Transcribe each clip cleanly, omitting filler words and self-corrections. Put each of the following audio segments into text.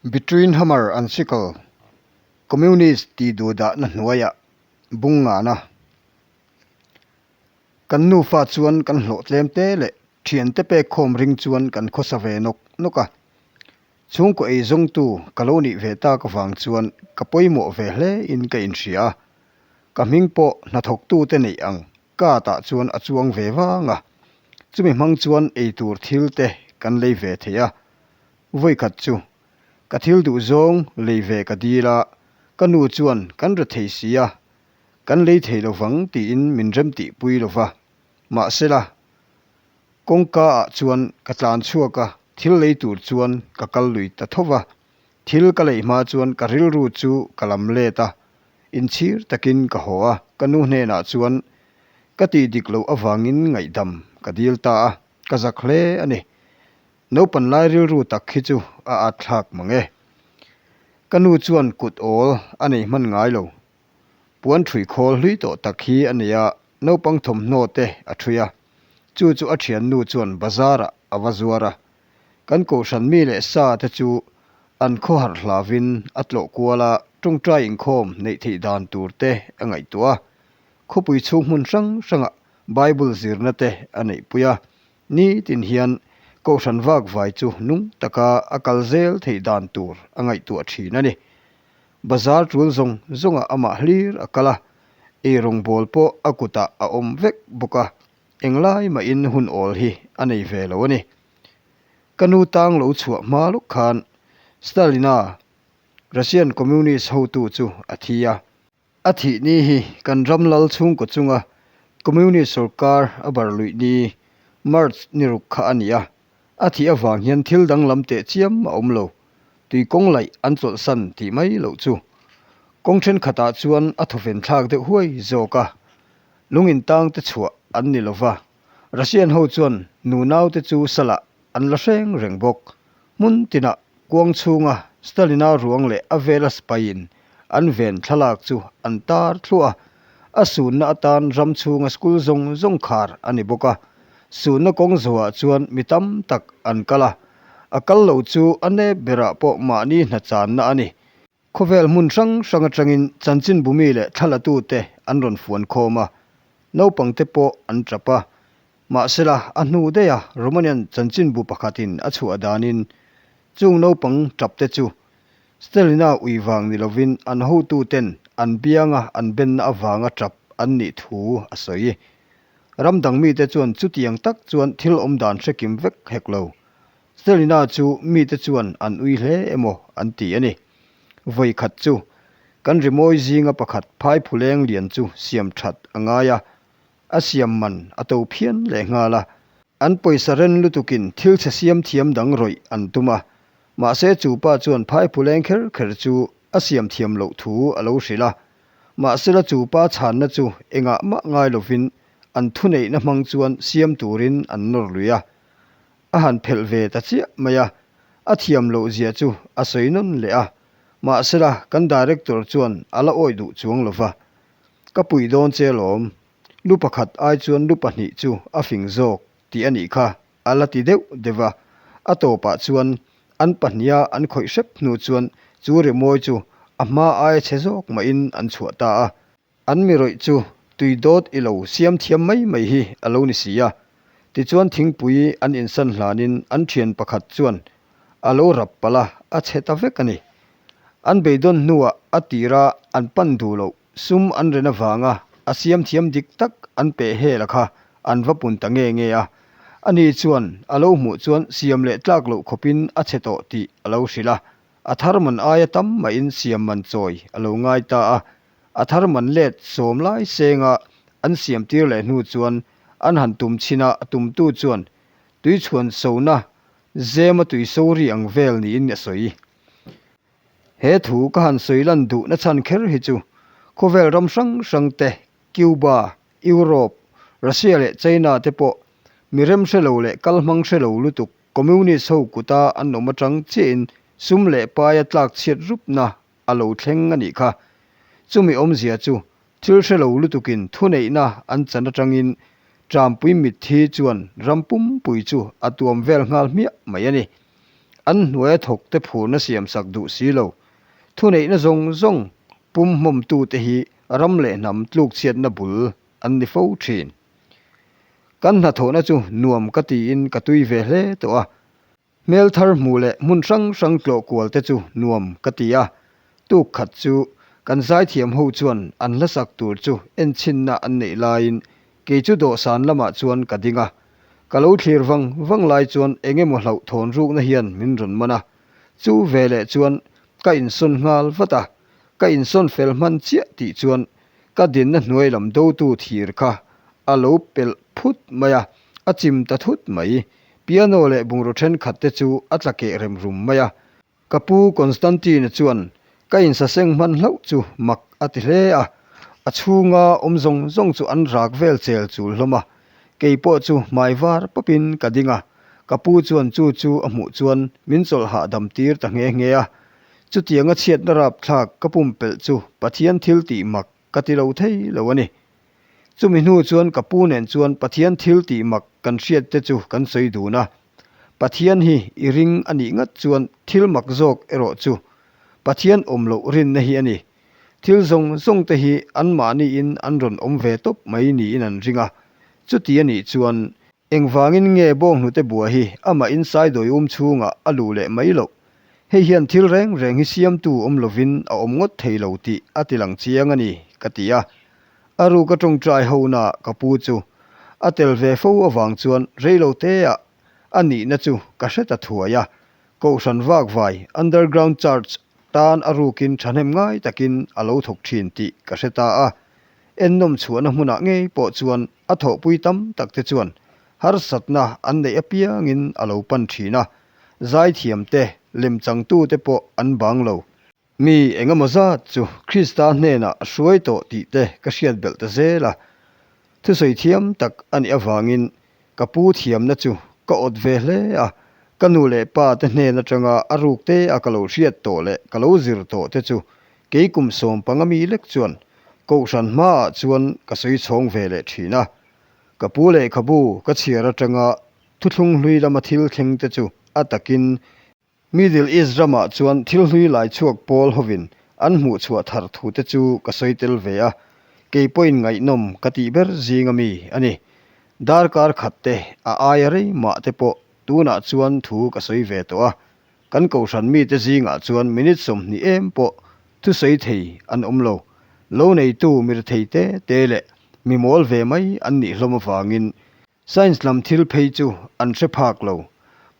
Between Hammer and Sickle, Communist tih duhdahna hnuaiah bung ngana. Kan nufa chuan kan hlawh tlem te leh thiante pek khawm ring chuan kan khawsa ve nawk nawk a. Chhungkaw ei zawngtu ka lo nih ve tak avang chuan ka pawimawh ve hle in ka inhria a. Ka hming pawh hnathawktute neih ang card ah chuan a chuang ve vang a. Chumi hmang chuan eitur thil te kan lei ve thei a. Vawikhat chu ka thil duh zawng lei ve ka dil a, ka nu chuan kan re thei si a, kan lei thei lo vang tiin min rem tih pui lo va. Mahsela, kawngka ah chuan ka tlan chhuak a, thil lei tur chuan ka kal lui ta tho va. Thil ka lei hma chuan ka rilru chu ka lam let a, inchhir takin ka haw a, ka nu hnenah chuan ka tih dik loh avangin ngaihdam ka dil ta a, ka zak hle a ni. Naupan lai rilru tak hi chu a at thlak mang e. Ka nu chuan kut awl a nei hman ngai lo. Puan ṭhui khawl hlui tawh tak hi a nei a, naupang thawmhnaw te a ṭhui a. Chu chu a ṭhiannu chuan bazar ah a va zuar a. Kan kohhran mi leh sa te chu an khawhar hlavin a tlawh kual a, ṭawngṭai inkhawm neih theih dan tur te a ngaihtuah a. Khawpui chhung hmun hrang hrangah Bible zirna te a neihpui a. Ni tin hian Kohhran vak vai chu nung taka a kal zel theih dan tur a ngaihtuah thin a ni. Bazar tul zawng zawngah amah hlir a kal a, eirawng bawl pawh a kutah a awm vek bawk a, englai mahin hun awl hi a nei ve lo a ni. Ka nu tang lo chhuah hma lawk khan Stalina, Russian Communist hotu chu a thi a. A thih ni hi kan ram lal chhungkaw chunga Communist sorkar a bar luih ni March ni ruk kha a ni a, a thih avang hian thil danglam teh chiam a awm lo, tui kawng laih an chawlhsan tih mai loh chu. Kawng thenkhatah chuan a thawven thlak deuh huai zawk a, lung intang te chhuah an ni lova, Russian ho chuan nunaute chu salah an la hreng reng bawk. Hmun tinah kuang chhunga Stalina ruang leh a vela sipai-in an ven thlalak chu an tar thluah a, a sunna atan ram chhunga school zawng zawng khar a ni bawk a. Sunna kawng zawhah chuan mi tam tak an kal a, a kal lo chu a nep berah pawh mahni hna channa a ni. Khawvel hmun hrang hrang atangin chanchinbumi leh thlalatute an rawn fuan khawm a, naupangte pawh an tap a, Mahsela, a hnu daiha Romanian chanchinbu pakhatin a chhuah danin chung naupang tapte chu Stalina ui vang ni lovin an hotuten an bianga an benna avanga tap an nih thu a sawi. Ram dang mite chuan chutiang tak chuan thil awm dan hre kim vek hek lo. Stalina chu mite chuan an ui hle emaw an ti a ni. Vawi khat chu kan rimawi zinga pakhat phaiphuleng lian chu siam that a ngai a, A siam man a to phian leh nghal a. An pawisa ren lutukin thil chhe siam thiam dang rawih an tum a, mahse chu pa chuan phaipu leng kher kher chu a siam thiam loh thu a lo hrilh a. Mahsela chu pa chhanna chu engah mah ngai lovin an thuneihna hmang chuan siam turin an nawr lui a. A han phelh ve ta chiah mai a, a thiam loh zia chu a sawi nawn leh a. Mahsela kan director chuan a la awih duh chuang lova, Ka puih dawn che alawm, lu pakhat ai chuan lu pahnih chu a fing zawk tih a nih kha, a la ti deuh deuh a. A tawpah chuan an pahniha an khawih hrep hnu chuan chu rimawi chu a hma aia chhe zawk mahin an chhuah ta a. An mi rawih chu tui dawt i lo siam thiam mai mai hi a lo ni si a. Tichuan thingpui an insan hlanin an thian pakhat chuan a lo rap palh a, a chhe ta vek a ni. An beidawn hnuah a tira an pan duh loh sum an ren avanga a siam thiam dik tak an peh hel a kha an va pun ta nge nge a. Ani chuan a lo hmuh chuan siam leh tlak loh khawpin a chhe tawh tih a lo hrilh a. A thar man aia tam mahin siam man chawi a lo ngai ta a. A thar man let sawm lai senga an siam tir leh hnu chuan an han tum chhin a, a tumtu chuan tuichhuan sona zema tui so ri ang vel niin a sawi. He thu ka han sawi lan duh na chhan kher hi chu khawvel ram hrang hrang te, Cuba, Europe, Russia leh China te pawh mi rem hre lo leh kal hmang hre lo lutuk Communist ho kuta an awm atang chiahin sum leh paia tlak chhiat rupna a lo thleng a nih kha. Chumi awmzia chu thil hre lo lutukin thuneihna an chan atangin Trampui mitthi chuan ram pumpui chu a tuam vel nghal hmiah mai a ni. An hnuaia thawkte phurna siamsak duh si lo. Thuneihna zawng zawng pum hmawmtute hi ram leh hnam tlukchhiatna bul an ni fo thin. Kan hnathawhna chu nuam ka tiin ka tui ve hle tawh a. Hmel thar hmuh leh hmun hrang hrang tlawh kual te chu nuam ka ti a. Tuk khat chu kan zaithiam ho chuan an hlasak tur chu enchhinna an neih laiin kei chu dawhsan lamah chuan ka ding a. Ka lo thlir vang vang lai chuan eng emaw hlauhthawn rukna hian min rawn man a. Chu veleh chuan ka insawn nghal vat a. Ka insawn fel hman chiah tih chuan ka dinna hnuai lam dotu thir kha a lo pelh phut mai a, a chim ta thut mai. Piano leh bungraw thenkhat te chu a tla keh rem rum mai a. Ka pu Constantine chuan ka insaseng hman hlauh chu mak a ti hle a, a chhunga awm zawng zawng chu an rak vel chel chul hlawm a. Kei pawh chu hmai var pawpin ka ding a, ka pu chuan chu chu a hmuh chuan min chawlh hahdam tir ta nghe nghe a. Chutianga chhiatna rapthlak ka pumpelh chu Pathian thil tih mak ka ti lo thei lo a ni. Chumi hnu chuan ka pu nen chuan Pathian thil tih mak kan hriat te chu kan sawi dun a. Pathian hi i ring a nih ngat chuan thil mak zawk erawh chu Pathian awm loh rinna hi a ni. Thil zawng zawng te hi anmahniin an rawn awm ve tawp mai niin an ring a. Chuti a nih chuan Engvangin nge bawnghnute bua hi amah in saidawi um chhungah a luh leh mai loh? Hei hian thil reng reng hi siamtu awm lovin a awm ngawt thei lo tih a ti lang chiang a ni, ka ti a. A ruka tawngtai hona ka pu chu a tel ve fo avang chuan reilo teah a nihna chu ka hre ta thuai a. Kohhran vakvai, Underground Church, tan a rukin thahnem ngai takin a lo thawk thin tih ka hre ta a. Ennawm chhuahna hmunah ngei pawh chuan a thawhpui tam tak te chuan harsatna an neih apiangin a lo pan thin a, zaithiam te, lemchangtu te pawh an bang lo. Mi engemaw zat chu Krista hnenah a hruai tawh tih te ka hriat belh ta zel a, thusawi thiam tak a nih avangin ka pu thiamna chu ka awt ve hle a, ka nu leh pa te hnen atanga a ruk te a ka lo hriat tawh leh ka lo zir tawh te chu Kei kum 15 mi lek chuan Kohhran hmaah chuan ka sawi chhawng ve leh thin a. Ka pu lehkhabu ka chhiar atanga thuthlung hlui lama thil thleng te chu a takin Middle East ramah chuan thil hlui lai chhuak pawl hovin an hmuh chhuah thar thu te chu ka sawi tel ve a, kei pawhin ngaihnawm ka tih ber zinga mi a ni. Darkar khat te a aia rei mah te pawh tunah chuan thu ka sawi ve tawh a, Kan kohhran mite zingah chuan minute 20 em pawh thusawi thei an awm lo. Lo neitu mirethei te te leh mi mawl ve mai an nih hlawm avangin science lam thil phei chu an hre phak lo.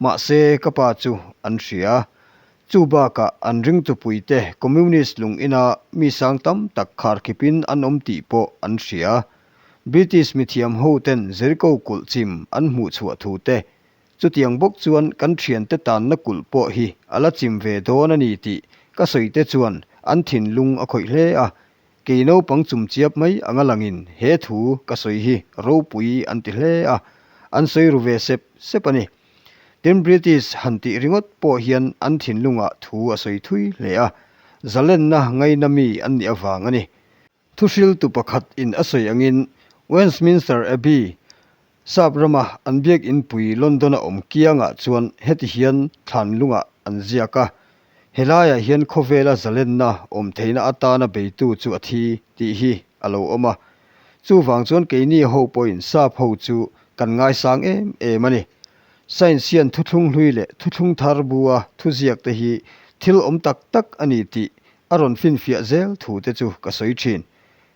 Mahse ka pa chu an hria. Chu bakah an ringtupuite Communist lung ina mi sang tam tak kharkhipin an awm tih pawh an hria. British mithiam hoten Jericho kulh chim an hmuhchhuah thu te Chutiang bawk chuan kan thiante tanna kulh pawh hi a la chim ve dawn a ni tih ka sawi te chuan an thinlung a khawih hle a, kei naupang chumchiap mai anga langin he thu ka sawi hi ropui an ti hle a, an sawi ru ve sep sep a ni. Tin British han tih ringawt pawh hian an thinlungah thu a sawi thui hle a, zalenna ngaina mi an nih avang a ni. Thuhriltu pakhat in a sawi angin Westminster Abbey, Sap rama an biak inpui London a awm kiangah chuan heti hian thlan lungah an ziak a, Helaiah hian khawvela zalenna awm theihna atana beitu chu a thi tih hi a lo awm a. Chuvang chuan keini ho pawhin Sap ho chu kan ngaisang em em a ni. Science hian thuthlung hlui leh thuthlung thar bua thuziak te hi thil awm tak tak a ni tih A rawn finfiah zel thu te chu ka sawi thin.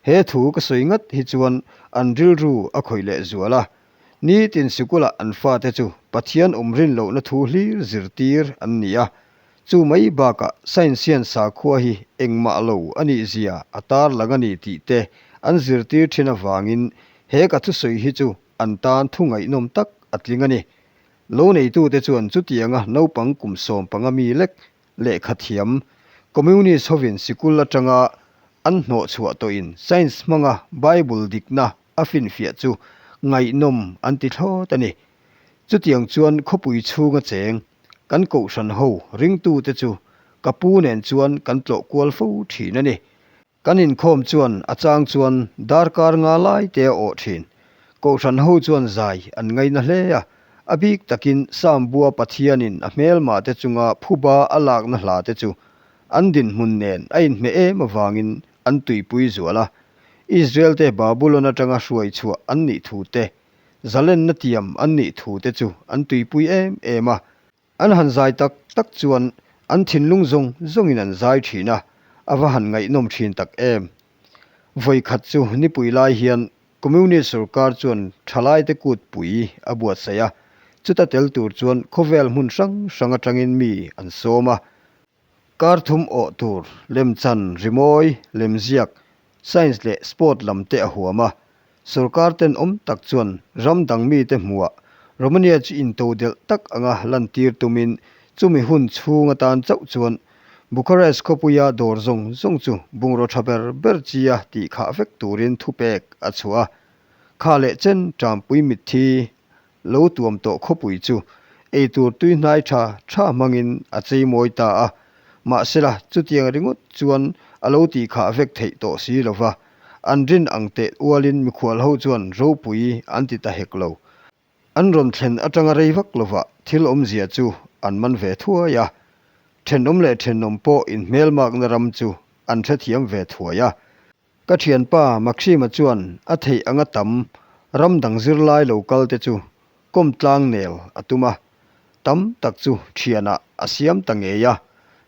He thu ka sawi ngat hi chuan an rilru a khawih leh zual a. Nitin sikulah an fate chu Pathian awm rin lohna thu hlir zirtir an ni a. Chu mai bakah science hian sakhua hi engmah lo a nih zia a tarlang a ni tih te an zirtir thin avangin he ka thusawi hi chu an tan thu ngaihnawm tak a tling a ni. Lo neitute chuan chutianga naupang kum 15 mi lek Lehkha thiam, Communist hovin sikul atanga an hnawh chhuah tawhin science hmanga Bible dikna a finfiah chu ngaihnawm an ti thlawt a ni. Chutiang chuan khawpui chhunga cheng, kan kohhran ho ringtute chu ka pu nen chuan kan tlawh kual fo thin a ni. Kan inkhawm chuan a chang chuan darkar nga lai te a awh thin. Kohhran ho chuan zai an ngaina hle a. A bik takin Psalm bua Pathianin a hmelmahte chunga phuba a lakna hlate chu an dinhmun nen a inhmeh em avangin an tuipui zual a. Israel-te Babulon atanga hruai chhuah an nih thu te, zalenna tiam an nih thu te chu an tuipui em em a. An han zai tak tak chuan an thinlung zawng zawngin an zai thin a, a va han ngaihnawm thin tak em. Vawi khat chu nipui lai hian Communist sorkar chuan thalaite kut pui a buatsaih a, chuta tel tur chuan khawvel hmun hrang hrang atangin mi an sawm a. Kar thum awh tur, lemchan, rimawi, lemziak, science leh sport lam te a huam a. Sorkar tenawm tak chuan ram dang mite hmuhah Romania chu intodelh tak anga lantir tumin chumi hun chhung atan chauh chuan Bucharest khawpuia dawr zawng zawng chu bungraw tha ber ber chia tih khah vek turin thupek a chhuah a. Kha leh chen Ṭampui mitthi Lo tuam tawh khawpui chu eitur tui hnai tha tha hmangin a chei mawi ta a, mahsela chutiang ringawt chuan a lo tih khah vek theih tawh si lo va, an rin ang teh ualin mikhual ho chuan ropui an ti ta hek lo. An rawn thlen atanga rei vak lovah thil awmzia chu an man ve thuai a, thenawm leh thenawm pawh inhmelmakna ram chu an hrethiam ve thuai a. Ka thianpa Maxima chuan a theih anga tam ram dang zirlai lo kal te chu kawm tlang nel a tum a, tam tak chu thianah a siam ta ngei a.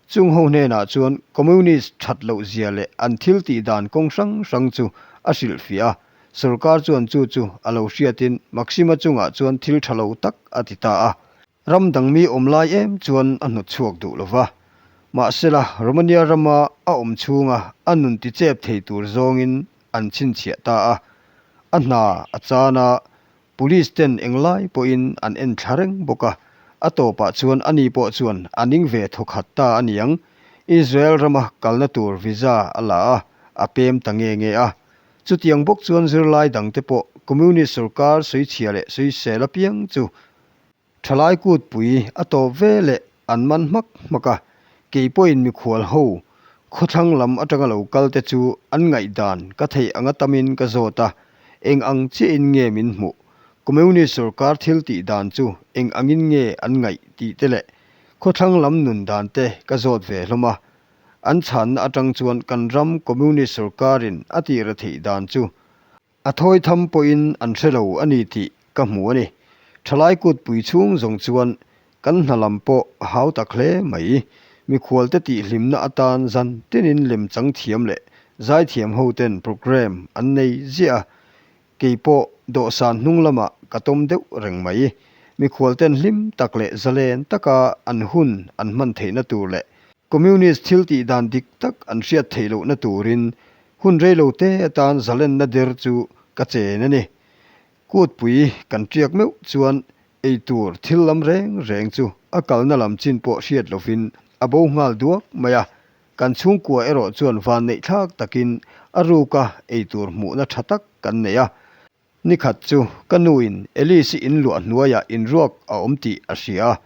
Chung ho hnenah chuan Communist that loh zia leh an thil tih dan kawng hrang hrang chu a hrilhfiah a, sorkar chuan chu chu a lo hriatin Maxima chungah chuan thil tha lo tak a ti ta a. Ram dang mi awm lai em chuan a hnawt chhuak duh lo va. Mahsela, Romania rama a awm chhunga a nun tichep thei tur zawngin an chhinchhiah ta a. A hna a chan a, police ten englai pawhin an en thla reng bawk a. A tawpah chuan ani pawh chuan a ning ve thawkhat ta a niang. Israel rama kalna tur visa a la a, a pem ta nge nge a. Chutiang bawk chuan zirlai dangte pawh Communist sorkar sawichhia leh sawisel apiang chu Thalai kutpui a tawp ve leh an man hmak hmak a, kei pawhin mikhual ho khawthlang lam atanga lo kal te chu an ngaihdan ka theih anga tamin ka zawt a, eng ang chiahin nge min hmuh, Communist sorkar thil tih dan chu eng angin nge an ngaih tih te leh khawthlang lam nun dan te ka zawt ve hlawm a, an chhanna atang chuan kan ram Communist sorkarin a tih retheih dan chu A thawi tham pawhin an hre lo a ni tih ka hmu a ni. Thalai kutpui chhung zawng chuan kan hna lam pawh a hau tak hle mai. Mikhualte tihhlimna atan zan tinin lemchang thiam leh zaithiam hoten programme an nei ziah a, kei pawh dawhsan hnung lamah ka tawm deuh reng mai. Mikhualten hlim tak leh zalen taka an hun an hman theihna tur leh Communist thil tih dan dik tak an hriat theih lohna turin Hun reilo te atan zalenna der chu ka chen a ni. Kutpui kan tiak meuh chuan eitur thil lam reng reng chu a kalna lam chin pawh hriat lovin a bo nghal duak mai a. Kan chhungkua erawh chuan vanneih thlak takin a ruka eitur hmuhna tha tak kan nei a. Nikhat chu ka nuin Alice-i inluah hnuaiah inruak a awm tih a hria a,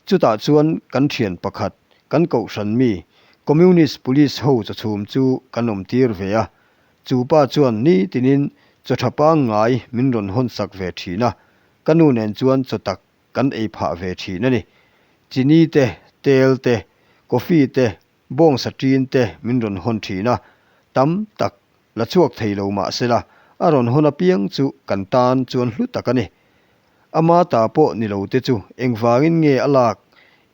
chutah chuan kan thian pakhat, kan kohhran mi, Communist Police ho chawchhum chu kan awmtir ve a. Chu pa chuan nitinin chaw tha pangngai min rawn hawnsak ve thin a, ka nu nen chuan chaw tak kan ei phah ve thin a ni. Chini te, tel te, coffee te, bawngsa ṭin te min rawn hawn ṭhin a, tam tak la chhuak thei lo mah sela, a rawn hawn apiang chu kan tan chuan hlu tak a ni. Ama ta pawh ni lo te chu engvangin nge a lak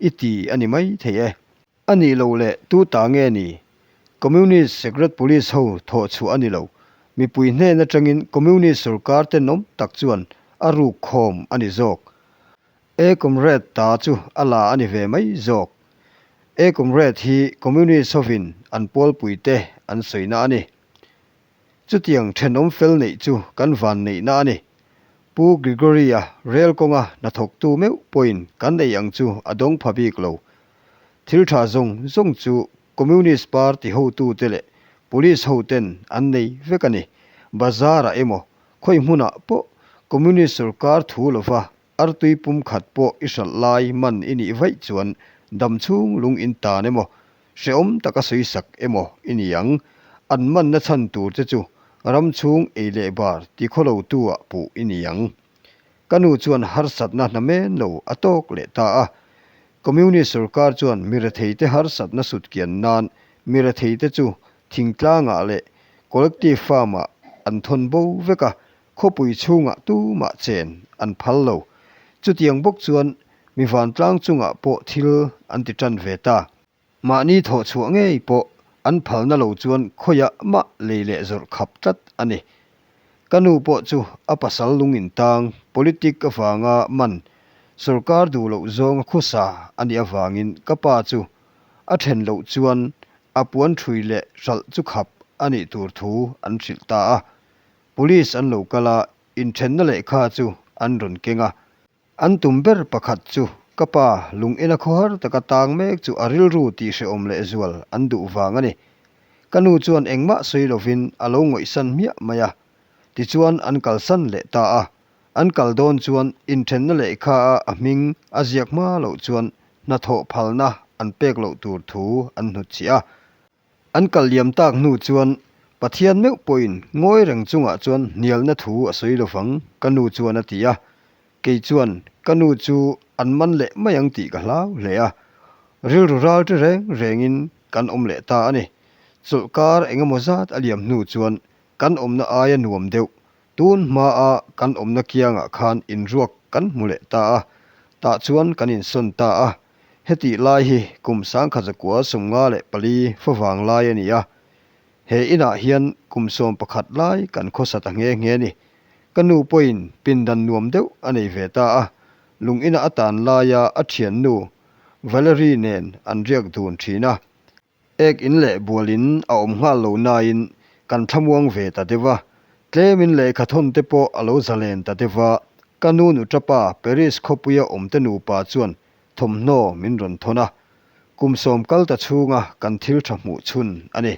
i ti a ni mai thei e. A nih loh leh tu ta nge ni? Communist Secret Police ho thawh chhuah a ni lo. Mipui hnen atangin Communist sorkar tenawm tak chuan a ruk khawm a ni zawk. E Comrade ta chu a la a ni ve mai zawk. E Comrade hi Communist hovin an pawlpuite an sawina a ni. Chutiang thenawm fel neih chu kan van neihna a ni. Pu Grigory-a rel kawnga hnathawktu meuh pawhin kan ei ang chu a dawng pha bik lo. Thil tha zawng zawng chu Communist Party hotute leh Police hoten an nei vek a ni. Bazar-ah emaw khawi hmunah pawh Communist sorkar thu lova Artui pum khat pawh i hralh lai man i nih vaih chuan dam chhung lung in tan emaw, hrehawm taka sawi sak emaw i ni ang. An manna chhan tur che chu ram chhung ei leh bar ti khaw lo tu ah puh i ni ang. Ka nu chuan harsatna hnamen lo a tawk leh ta a. Communist sorkar chuan miretheite harsatna sutkian nan miretheite chu thingtlangah leh collective farm-ah an thawn bo vek a, khawpui chhungah tumah chen an phal lo. Chutiang bawk chuan mi vantlang chungah pawh thil an ti tan ve ta. Mahni thawh chhuah ngei pawh an phalna lo chuan khawiah mah lei leh zawrh khap tlat a ni. Ka nu pawh chu a pasal lung intang politic avanga man sorkar duh loh zawnga khusa a nih avangin ka pa chu a then loh chuan a puan ṭhui leh hralh chu khap a nih tur thu an hrilh ta a. Police an lo kal a, inthenna lehkha chu an rawn keng a. An tum ber pakhat chu ka pa lungina khawhar taka tang mek chu a rilru tihhrehawm lehzual an duh vang a ni. Ka nu chuan engmah sawi lovin a lo ngawihsan hmiah mai a. Tichuan an kalsan leh ta a. An kal dawn chuan inthenna lehkha a a hming a ziak hma loh chuan hnathawh phalna an pek loh tur thu an hnutchhiah a. An kal liam tak hnu chuan Pathian meuh pawhin ngawi reng chungah chuan hnialna thu a sawi lovang ka nu chuan a ti a. Kei chuan ka nu chu an man leh mai ang tih ka hlau hle a. Rilru ral ṭi reng rengin kan awm leh ta a ni. Chawlhkar eng emaw zat a liam hnu chuan kan awmna aia nuam deuh tun hmaa kan awmna kiangah khan inruak kan hmu leh ta a. Tah chuan kan insawn ta a. Hetih lai hi kum sangkhat zakua 54 favang lai a ni a, he inah hian kum 11 lai kan khawsa ta nghe nghe a ni. Ka nu pawhin pindan nuam deuh a nei ve ta a, lung ina a tan laia a thiannu Valerie nen an riak dun thin a. Ek in leh bual in a awm nghal lo nain kan thlamuang ve ta deuh a, tlemin lehkha thawn te pawh a lo zalen ta deuh a, ka nu nuṭapa Paris khawpuia awm te nupa chuan thawmhnaw min rawn thawn a, kum sawm kal ta chhunga kan thil tha hmuh chhun a ni.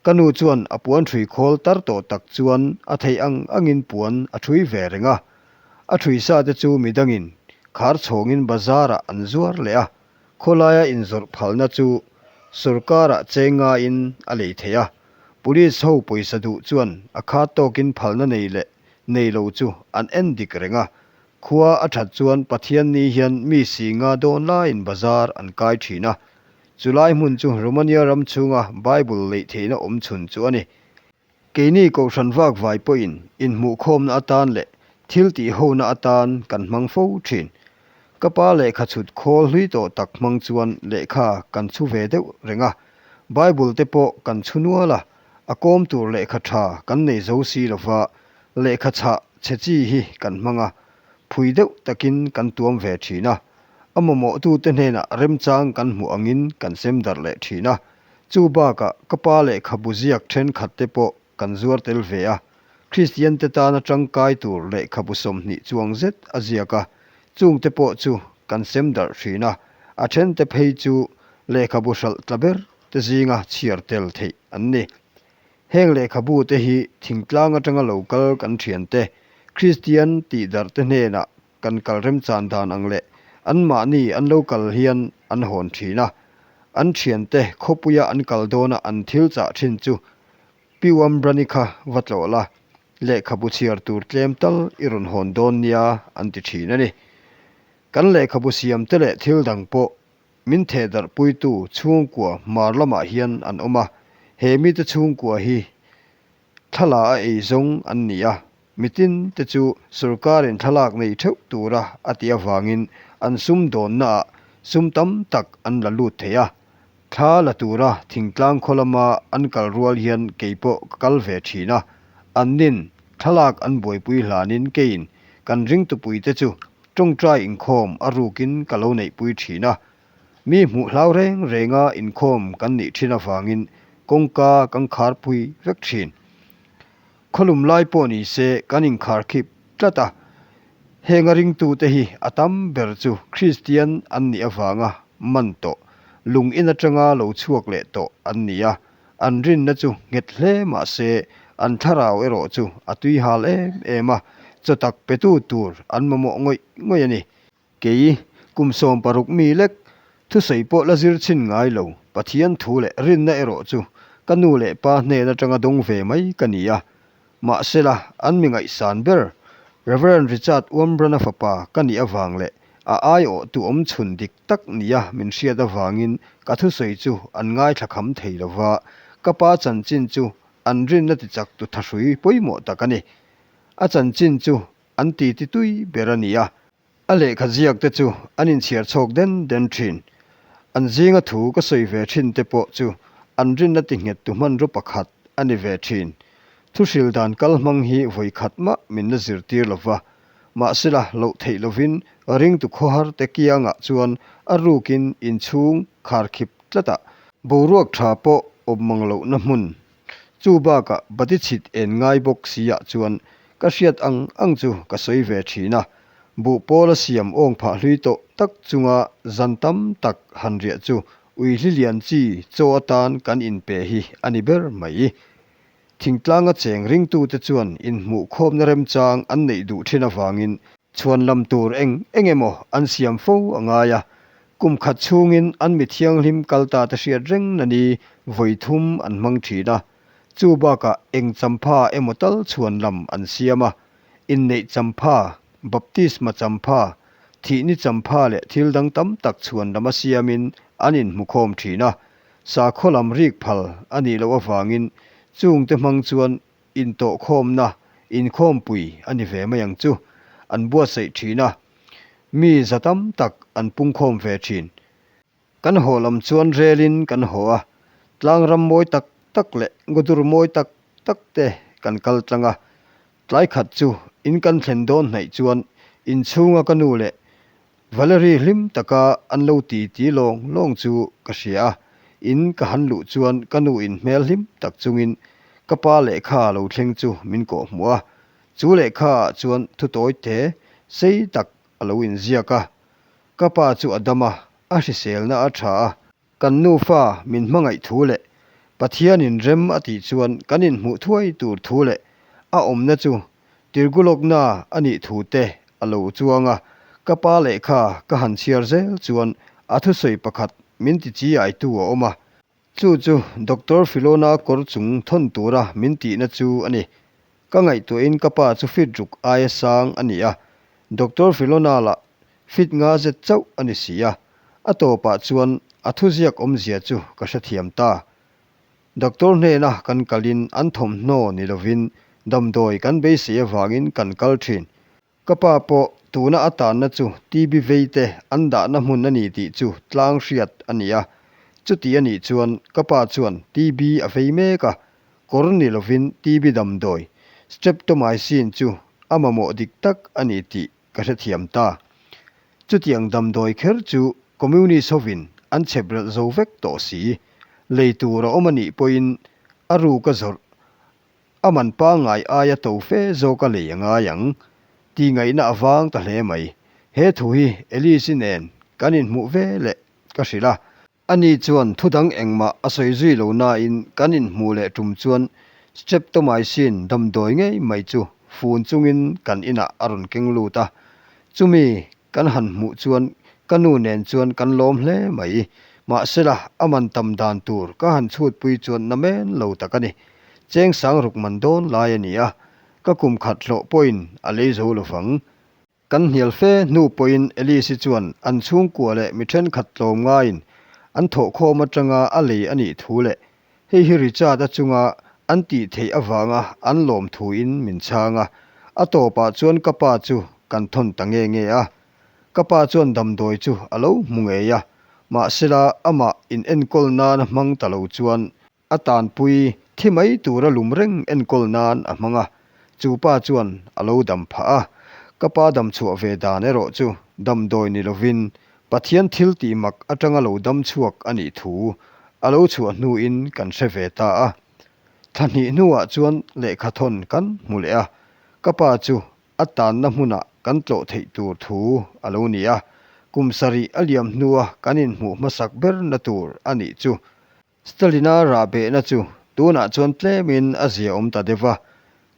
Ka nu chuan a puan ṭhui khawl tar tawh tak chuan a theih ang angin puan a ṭhui ve reng a, a ṭhui sa te chu midangin khar chhawngin bazar-ah an zuar leh a, Khawlaia inzawrh phalna chu sorkarah cheng ngaiin a lei theih a, police ho pawisa duh chuan a khat tawkin phalna nei leh nei lo chu an en dik reng a, khua a that chuan Pathianni hian mi si nga dawn laiin bazar an kai thin a, chulai hmun chu Romania ram chhunga Bible leih theihna awm chhun chu a ni. Keini Kohhran vak vai pawhin inhmuhkhawmna atan leh thil tihhona atan kan hmang fo thin. Ka pa lehkha chhut khawl hlui tawh tak hmang chuan lehkha kan chhu ve deuh reng a, Bible te pawh kan chhu nual a, a kawm tur lehkha tha kan nei zo si lova lehkha chhah chhe chi hi kan hmang a, phui deuh takin kan tuam ve thin a, a mamawhtute hnenah remchang kan hmuh angin kan sem darh leh thin a. Chu bakah ka pa lehkhabu ziak thenkhat te pawh kan zuar tel ve a, Kristian te tana tangkai tur lehkhabu 20 chuang zet a ziak a, chung te pawh chu kan sem darh thin a, a then te phei chu lehkhabu hralh tla ber te zinga chhiar tel theih an ni. Heng lehkhabu te hi thingtlang atanga lo kal kan thiante, Kristian tihdarh te hnenah kan kal remchan dan ang leh anmahni an lo kal hian an hawn thin a, an thiante khawpuia an kal dawna an thil chah thin chu Piuambrani kha va tlawh la, lehkhabu chhiar tur tlem tal i rawn hawn dawn nia an ti thin a ni. Kan lehkhabu siamte leh thil dang pawh min thehdarhpuitu chhungkua hmar lamah hian an awm a, he mite chhungkua hi Thla a ei zawng an ni a, mitin te chu sorkarin thlalak nei theuh tura a tih avangin an sum dawnnaah sum tam tak an la lut thei a. Thla la tura thingtlang khaw lama an kal rual hian kei pawh ka kal ve thin a, annin thlalak an buaipui hlanin keiin kan ringtupuite chu tawngtai inkhawm a rukin ka lo neihpui thin a. Mi hmuh hlau reng renga inkhawm kan nih thin avangin kawngka kan kharpui vek thin. Khawlum lai pawh ni se kan inkharkhip tlat a, heng a ringtute hi a tam ber chu Kristian an nih avanga man tawh, lung in atanga lo chhuak leh tawh an ni a, an rinna chu nghet hle mah se an thlarau erawh chu a tuihal em em a, chaw tak petu tur an mamawh ngawih ngawih a ni. Kei, kum 16 mi lek, thusawi pawh la zir chhin ngai lo, Pathian thu leh rinna erawh chu ka nu leh pa hnen atanga dawng ve mai ka ni a. Mahsela, an mi ngaihsan ber. Rev. Richard Wurmbrand-a fapa ka nih avang leh a aiawhtu awmchhun dik tak nia min hriat avangin ka thusawi chu an ngaithla kham thei lo va, ka pa chanchin chu an rinna tichaktu thahrui pawimawh tak a ni. A chanchin chu an titi tui ber a ni a. A lehkha ziak te chu an inchhiar chhawk den den thin. An zinga thu ka sawi ve thin te pawh chu an rinna ti nghet tu hmanraw pakhat a ni ve thin. Thuhril dan kal hmang hi vawi khat mah min la zirtir lo va, mahsela loh theih lovin ringtu khawhar te kiangah chuan a rukin inchhung kharkhip tlatah boruak tha pawh awm mang lohna hmun Chu bakah bati chhit en ngai bawk si ah chuan ka hriat ang ang chu ka sawi ve thin a, buh pawl a siam awng phah hlui tawh tak chunga zan tam tak han riah chu ui hli lian chi chaw atan kan inpe hi a ni ber mai. Thingtlanga cheng ringtute chuan inhmuh khawmna remchang an neih duh thin avangin Chhuan lam tur eng eng emaw an siam fo a ngai a, kum khat chhungin an mi thianghlim kal ta te hriat reng na ni vawi thum an hmang thin a, chu bakah eng champha emaw tal chhuan lam an siam a, inneih champha, baptisma champha, thihni champha leh thil dang tam tak chhuan lama siamin an inhmukhawm thin a, sakhaw lam rik phal a nih loh avangin chungte hmang chuan Intawhkhawmna, inkhawmpui a ni ve mai ang chu, an buatsaih thin a, mi za tam tak an pungkhawm ve thin. Kan haw lam chuan relin kan haw a, tlang ram mawi tak tak leh ngawdur mawi tak tak te kan kal tlang a. Tlai khat chu in kan thlen dawn hnaih chuan inchhunga ka nu leh Valerie hlim taka an lo ti ti lawng lawng chu ka hria a, in ka han luh chuan ka nu in hmel hlim tak chungin ka pa lehkha lo thleng chu min kawh hmuh a, chu lehkha ah chuan thu tawi te sei tak a lo inziak a, ka pa chu a dam a, a hriselna a tha a. Kan nufa min hmangaih thu leh Pathianin rem a tih chuan kan inhmuh thuai tur thu leh a awmna chu tirgulawkna a nih thu te a lo chuang a, ka pa lehkha ka han chhiar zel chuan a thusawi pakhat min ti chi aitu a awm a, chu chu Doctor Filona kawr chung thawn tura min tihna chu a ni. Ka ngaihtuahin ka pa chu fit ruk aia sang a ni a, Doctor Filona lah Fit nga zet chauh a ni si a, a tawpah chuan a thuziak awmzia chu ka hrethiam ta. Doctor hnena kan kalin an thawmhnaw ni lovin damdawi kan beisei avangin kan kal thin. Ka pa pawh tuna a tanna chu TB veite an dahna hmun a ni tih chu tlang hriat a ni a. Chuti a nih chuan ka pa chuan TB a vei mek a, kawr ni lovin TB damdawi Streptomycin chu a mamawh dik tak a ni tih ka hrethiam ta. Chutiang damdawi kher chu Communist hovin an chhep relh zo vek tawh si. Lei tur a awm a nih pawhin a ruk a zawrh a man pangngai aia to fe zawk a lei a ngai ang. Tih ngaihna a vang ta hle mai. He thu hi Elise-i nen kan inhmuh ve leh ka hrilh a. Ani chuan thu dang engmah a sawi zui lo nain kan inhmuh leh tum chuan Streptomycin damdawi ngei mai chu fun chungin kan inah a rawn keng lut a. Chumi kan han hmuh chuan ka nu nen chuan kan lawm hle mai. Mahsela a man tam dan tur ka han chhutpui chuan na men lo tak a ni. Cheng sang ruk man dawn lai a ni a, ka kum khat hlawh pawhin a lei zo lovang. Kan hnial fe hnu pawhin Elise-i chuan an chhungkua leh mi thenkhat tlawm ngaiin an thawhkhawm atanga a lei a nih thu leh hei hi Richard-a chunga an tih theih avanga an lawm thuin min chhang a. A tawpah chuan ka pa chu kan thawn ta nge nge a. Ka pa chuan damdawi chu a lo hmu ngei a, mahsela amah inenkawl nana hmang ta lo chuan A tanpui thi mai tura lum reng enkawl nan a hmang a, chu pa chuan a lo dam phah a. Ka pa dam chhuah ve dan erawh chu damdawi ni lovin Pathian thil tih mak atanga lo dam chhuak a nih thu a lo chhuah hnuin kan hre ve ta a. Thla hnih hnuah chuan lehkha thawn kan hmu leh a, ka pa chu a tanna hmunah kan tlawh theih tur thu a lo ni a, kum sarih a liam hnua kan inhmuh hmasak berna tur a nih chu. Stalin-a rah behna chu tunah chuan tlemin a zia awm ta deuh a.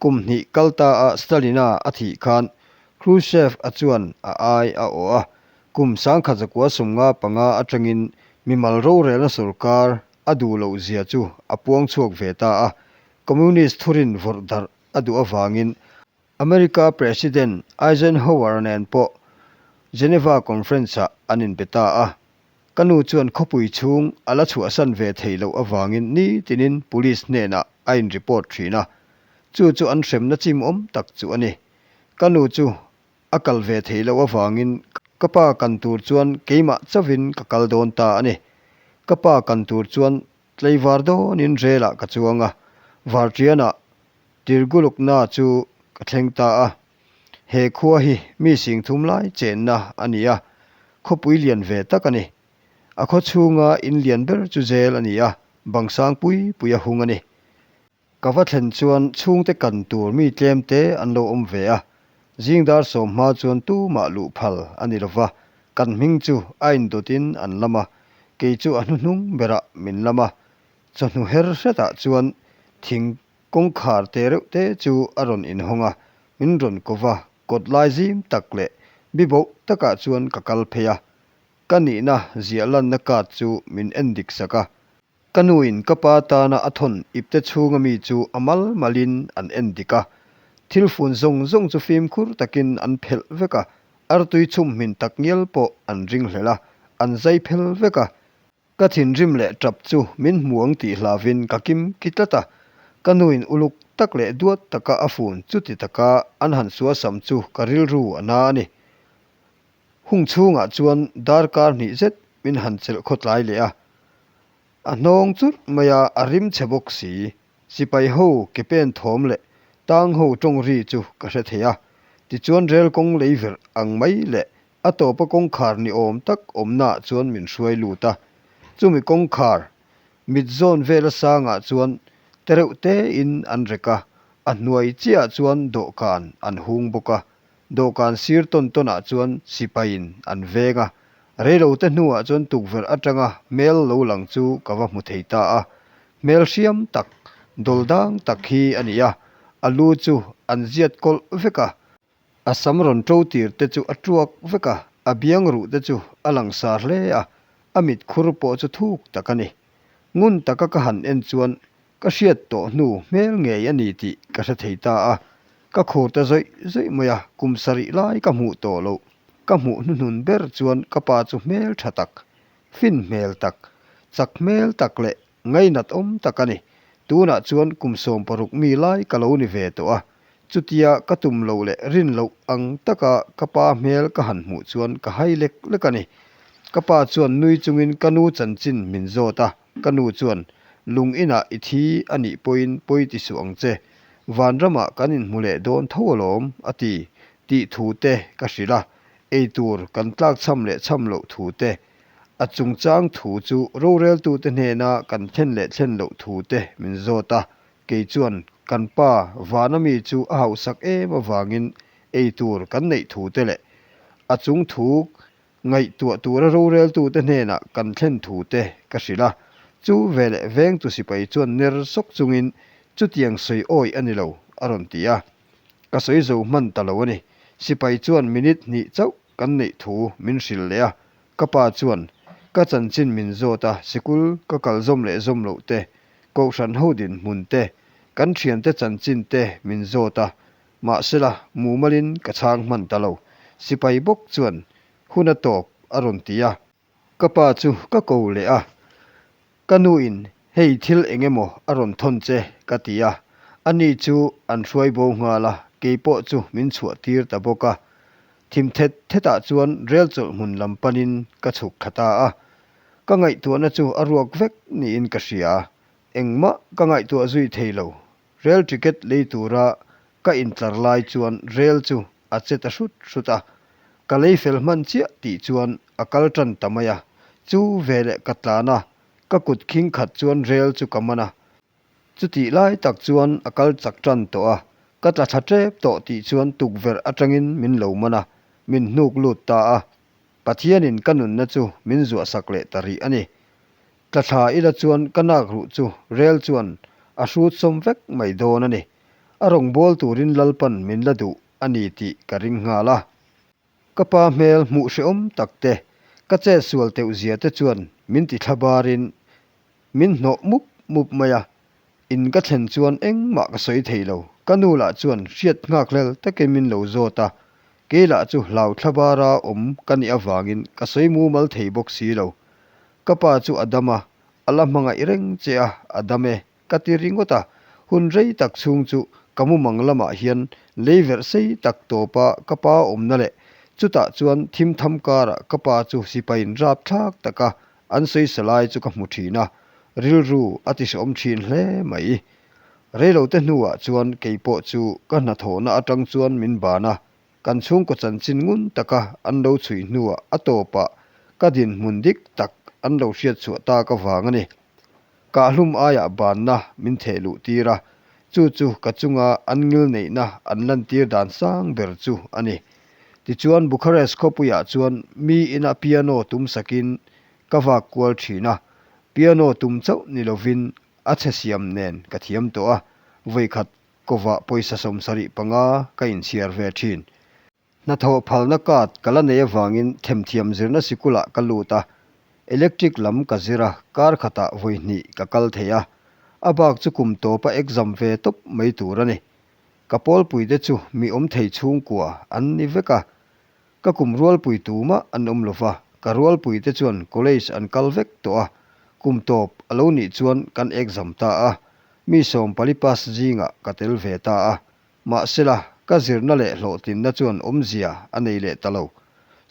Kum hnih kal ta a Stalin-a a thih khan Khrushchev-a chuan a ai a awh a. Kum sangkhat zakua 55 atangin mimal rorelna sorkar a duh loh zia chu a puang chhuak ve ta a. Communist thurin vawrh darh a duh avangin. America President Eisenhower nen pawh Geneva Conference-ah an inbe ta a. Ka nu chuan khawpui chhung a la chhuahsan ve theih loh avangin nitinin Police hnenah a in-report thin a, chu chu an hremna chimawm tak chu a ni. Ka nu chu a kal ve theih loh avangin ka pa kan tur chuan keimah chauhin ka kal dawn ta a ni. Ka pa kan tur chuan Tleivar dawnin relah ka chuang a, Varṭianah Tirgulukna chu ka thleng ta a. He khua hi mi singthum lai chenna a ni a, khawpui lian ve tak a ni. A khaw chhunga in lian ber chu zel a ni a, bang sang pui pui a hung a ni. Ka va thlen chuan chhungte kan tur mi tlem te an lo awm ve a, zing dar sawm hma chuan tumah luh phal a ni lova, kan hming chu a indawtin an lam a, kei chu a hnuhnung berah min lam a. Chawhnu her hretah chuan thing kawngkhar te reuh te chu a rawn inhawng a, min rawn ko va, kawt lai zim tak leh biboh takah chuan ka kal phei a, ka nihna ziah lanna card chu min endik sak a. Ka nuin ka pa tana a thawn ipte chhunga mi chu a mal malin an en dik a, thil fun zawng zawng chu fimkhur takin an phelh vek a, artui chhum hmin tak ngial pawh an ringhlel a, an zai phel vek a. Ka thinrim leh tap chu min hmu ang tih hlavin ka kim ki tlat a, ka nuin uluk tak leh duat taka a fun chuti taka an han suasam chu ka rilru a na a ni. Hung chhungah chuan darkar hnih zet min han chelh khawtlai leh a, a hnawng churh mai a, a rim chhe bawk si. Sipai ho ke pen thawm leh tang ho tawng ri chu ka hre thei a, tichuan rel kawng lei verh ang mai leh a tawpa kawngkhar ni awm tak awmnaah chuan min hruai lut a, chumi kawngkhar mit zawn vela sangah chuan tereuh tein an rek a, a hnuai chiahah chuan dawhkan an hung bawk a, Dawhkan sir tawn tawnah chuan sipaiin an veng a, reilote hnuah chuan tukverh atanga hmel lo lang chu ka va hmu thei ta a. Hmel hriam tak, dawl dang tak hi a ni a, a lu chu an ziat kawlh vek a, a sam rawn to tir te chu a tuak vek a, a biang ruh te chu a langsar hle a, a mit khur pawh chu thuk tak a ni. Ngun taka ka han en chuan Ka hriat tawh hnu hmel ngei a ni tih ka hre thei ta a, ka khur ta zawih zawih mai a, kum sarih lai ka hmuh tawh loh. Ka hmuh hnuhnun ber chuan ka pa chu hmel tha tak, fin hmel tak, chak hmel tak leh ngainat awm tak a ni. Tunah chuan kum 16 mi lai ka lo ni ve tawh a, chutia ka tum loh leh rin loh ang taka ka pa hmel ka han hmuh chuan ka hai lek lek a ni. Ka pa chuan nui chungin ka nu chanchin min zawt a. Ka nu chuan, Lung inah i thi a nih pawhin pawi ti suh ang che. Vanramah kan inhmu leh dawn tho alawm, a ti, tih thu te ka hrilh a. Eitur kan tlak chham leh chham loh thu te, a chungchang thu chu roreltute hnena kan thlen leh thlen loh thu te min zawt a. Kei chuan kan pa vana mi chu a hauhsak em avangin eitur kan neih thu te leh a chung thu Ngaihtuah tura roreltute hnenah kan thlen thu te ka hrilh a, chu veleh vengtu sipai chuan ner sawk chungin chutiang sawi awi a ni lo a rawn ti a. Ka sawi zo hman ta lo a ni. Sipai chuan minute hnih chauh kan neih thu min hrilh leh a, ka pa chuan ka chanchin min zawt a, sikul ka kal zawm leh zawm loh te, kohhran ho dinhmun te, kan thiante chanchin te min zawt a, Mahsela, mumalin ka chhang hman ta lo. Sipai bawk chuan hun a tawp a rawn ti a. Ka pa chu ka ko leh a, ka nuin hei thil eng emaw a rawn thawn che ka ti a, ani chu an hruai bo nghal a, keipawh chu min chhuah tir ta bawk a. Thim thet thetah chuan rel chawlh hmun lam panin ka chhuk thla ta a, ka ngaihtuahna chu a ruak vek niin ka hria. Engmah ka ngaihtuah zui thei lo. Rel ticket lei tura ka intlar lai chuan rel chu a che ta hrut hrut a, ka lei fel hman chiah tih chuan a kal tan ta mai a, chu veleh ka tlan a, ka kut khing khat chuan rel chu ka man a, chutih lai tak chuan a kal chak tan tawh a, ka tla thla tep tawh tih chuan tukverh atangin min lo man a, min hnuk lut ta a, Pathianin ka nunna chu min zuahsak leh ta rih a ni. Tla thla ila chuan ka nak ruh chu rel chuan a hrut sawm vek mai dawn a ni. A rawngbâwl turin Lalpan min la duh a ni tih ka ring nghal a. Ka pa hmel hmuh hrehawm tak te, ka chet sual teuh zia te chuan min ti thla barin min hnawh mup mup mai a. In ka thlen chuan engmah ka sawi thei lo. Ka nu lah chuan hriat nghakhlel takin min lo zawt a, kei lah chu hlau thlabara awm ka nih avangin ka sawi mumal thei bawk si lo. Ka pa chu a dam a, a la hmangaih reng che a, a dam e, ka ti ringawt a. Hun rei tak chhung chu ka mumang lamah hian lei verh sei tak tawpa ka pa awmna leh chutah chuan thim tham karah ka pa chu sipaiin rapthlak taka an sawisa lai chu ka hmu thin a, rilru a tihrehawm thin hle mai. Reilote hnuah chuan kei pawh chu ka hnathawhna atang chuan min ban a, kan chhungkaw chanchin ngun taka an lo chhui hnuah a tawpah ka dinhmun dik tak an lo hriatchhuah tak avang a ni. Kahhlum aiah banna min theh luh tir a, chu chu ka chunga an ngil neihna an lantir dan sang ber chu a ni. Tichuan Bucharest khawpuiah chuan mi ina piano tum sakin ka vak kual thin a, piano tum chauh ni lovin a chhe siam nen ka thiam tawh a, vawikhat kovah pawisa 75 ka inchhiar ve thin. Hnathawh phalna card ka la nei avangin themthiam zirna sikulah ka lut a, electric lam ka zir a, kar khatah vawi hnih ka kal thei a, a bak chu kum tawpa exam ve tawp mai tur a ni. Ka pawlpuite chu mi awm thei chhungkua an ni vek a, ka kum rualpui tumah an awm lo va, ka rualpuite chuan college an kal vek tawh a, kum tawp a lo nih chuan kan exam ta a, mi 14 pass zingah ka tel ve ta a. Mahsela, ka zirna leh hlawhtlinna chuan awmzia a nei leh ta lo.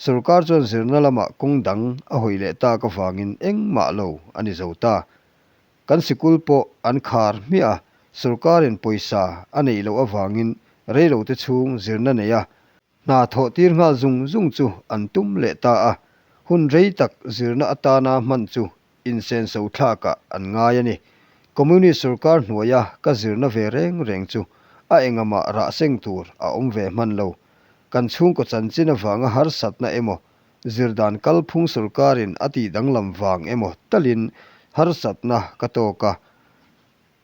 Sorkar chuan zirna lamah kawng dang a hawi leh tak avangin engmah lo a ni zo ta. Kan sikul pawh an khar hmiah a, sorkarin pawisa a neih loh avangin reilote chhung zirna nei a, hna thawh tir nghal zung zung chu an tum leh ta a, hun rei tak zirna atana hman chu insenso thlakah an ngai a ni. Communist sorkar hnuaia ka zirna ve reng reng chu a engamah rah seng tur a awm ve hman lo. Kan chhungkaw chanchin avanga harsatna emaw, zirdan kalphung sorkarin a tih danglam vang emaw talin harsatna ka tawk a.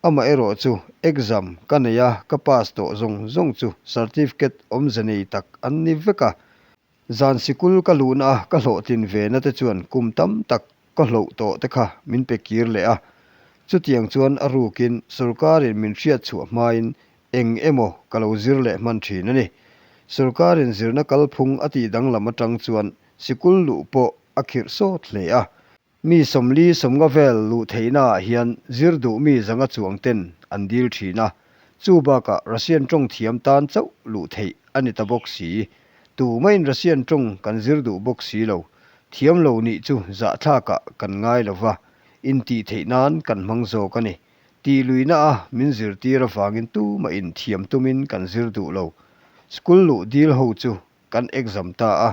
Amaherawh chu exam ka nei a, ka pass tawh zawng zawng chu certificate awmze nei tak an ni vek a. Zan sikul ka luhna a ka hlawhtlin ve na te chuan kum tam tak ka hloh tawh te kha min pe kir leh a. Chutiang chuan a rukin sorkarin min hriat chhuah hmain eng emaw ka lo zir leh hman thin a ni. Sorkarin zirna kalphung a tih danglam atang chuan sikul luh pawh a khirh sawt hle a. Mi 40 sawmnga vel luh theihnaah hian zir duh mi zanga chuang ten an dil thin a, chu bakah Russian tawng thiam tan chauh luh theih a ni ta bawk si. Tumaiin Russian tawng kan zir duh bawk si lo, thiam lo nih chu zahthlakah kan ngai lo va, intih theih nan kan hmang zawk a ni. Tih luihna a min zirtir avangin tumahin thiam tumin kan zir duh lo. School luh dil ho chu Kan exam ta a,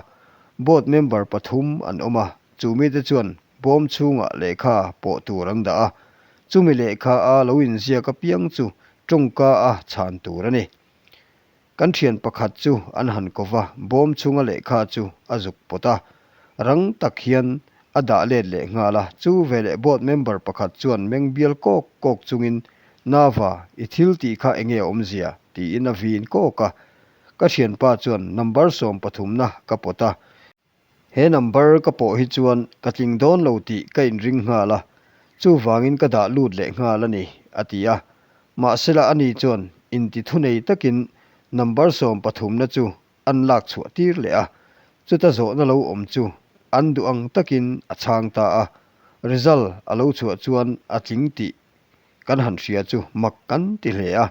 board member pathum an awm a, chu mite chuan bawm chhungah lehkha pawh tur an dah a, chumi lehkha a lo inziak apiang chu tawngka a chhan tur a ni. Kan thian pakhat chu an han ko va, bawm chhunga lehkha chu a zuk pawt a, rang tak hian a dah let leh nghal a, chu veleh board member pakhat chuan meng bial kawk kawk chungin, Nava, i thil tih kha enge a awmzia? tiin a vin kawk a, Ka thianpa chuan number sawmpathumna ka pawt a, he number ka pawh hi chuan ka tling dawn lo tih ka inring nghal a, chuvangin ka dah lut leh nghal a ni, a ti a. Mahsela ani chuan inti thunei takin number sawmpathumna chu an lak chhuah tir leh a, chuta zawhna lo awm chu an duh ang takin a chhang ta a, result a lo chhuah chuan a tling tih kan han hria chu mak kan ti hle a.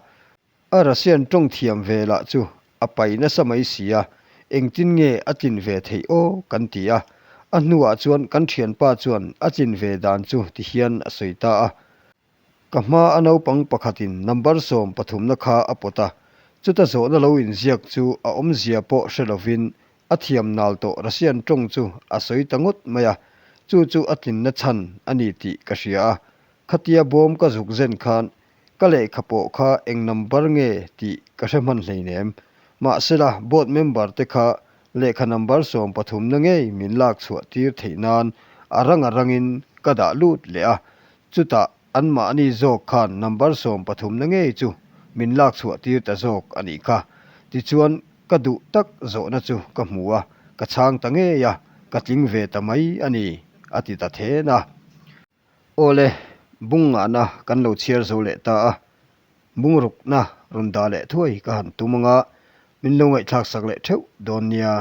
A Russian tawng thiam ve lah chu a pai nasa mai si a, engtin nge a tlin ve theih aw kan ti a. A hnuah chuan kan thianpa chuan a tlin ve dan chu ti hian a sawi ta a. Ka hma a naupang pakhatin number sawmpathumna kha a pawt a, chuta zawhna lo inziak chu a awmzia pawh hre lovin a thiam nal tawh Russian tawng chu a sawi ta ngawt mai a, chu chu a tlinna chhan a ni tih ka hria a. Khatia bawm ka zuk zen khan Ka lehkha pawh kha eng number nge tih ka hre hman hleinem. Mahsela, board member te kha lehkha number sawmpathumna ngei min lak chhuah tir theih nan a rang a rangin ka dah lut leh a. Chutah anmahni zawk khan number sawmpathumna ngei chu min lak chhuah tir ta zawk a nih kha. Tichuan, ka duh tak zawhna chu ka hmu a, ka chhang ta ngei a, ka tling ve ta mai a ni, a ti ta then a. Awle, bung ngahna kan lo chhiar zo leh ta a. Bungrukna rawn dah leh thuai ka han tum anga min lo ngaihthlak sak leh theuh dawn nia.